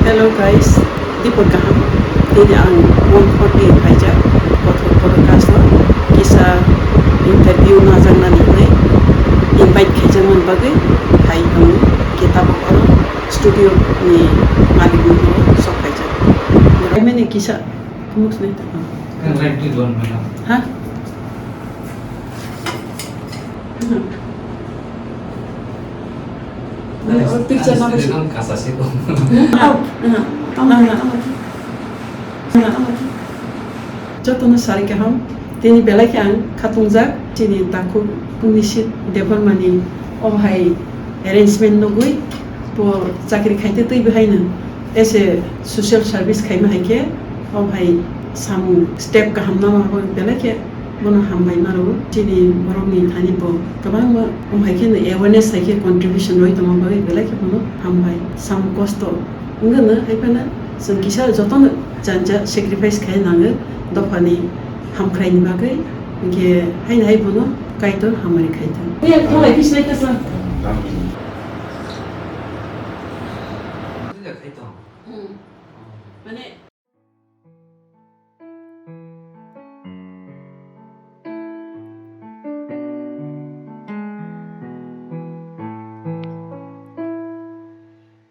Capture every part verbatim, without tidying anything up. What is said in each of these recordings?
Hello guys, Dipor kaham. Tini ang one forty phaijak, kothok kothok kaso kisa interview najaknani hwnwi invite khaijakmani bagwi phai tongo. Khe tabuk oro studio ni malik ni horo sok phaijak. Mene kisa khumuk sini. Kan light di don mana? Ha? Picture na basi. Ang kasa sih kok. Jotono sari kaham, tini belai khe ang khatungjak, chini takhuk Nishit Debbarmani o hai arrangement nugwi bo chakri khaite twi bwhaino as a social service khaima hai khe o hai samung step kaham nangma bagwi belai khe bono hambai ma rwo. Chini borokni thani bo kwbangma o hai kheno awareness hai khe contribution rwi tongma bagwi belai khe bono hambai. Samung kosto wngkha no hai phano chwng kisa jotono janja sacrifice khai nango dophani hamkraini bagwi, hinkhe haino hai bono Kaitor hamari khai thung. Mane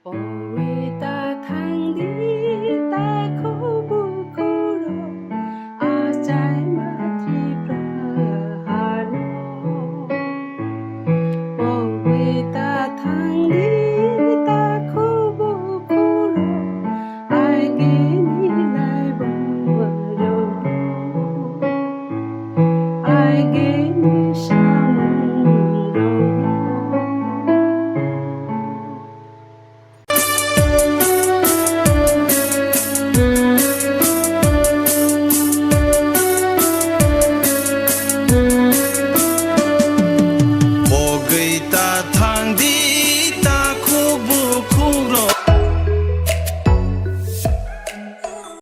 Owita thangdi takhuk bukhurok achaima Tripura hano. Owita thangdi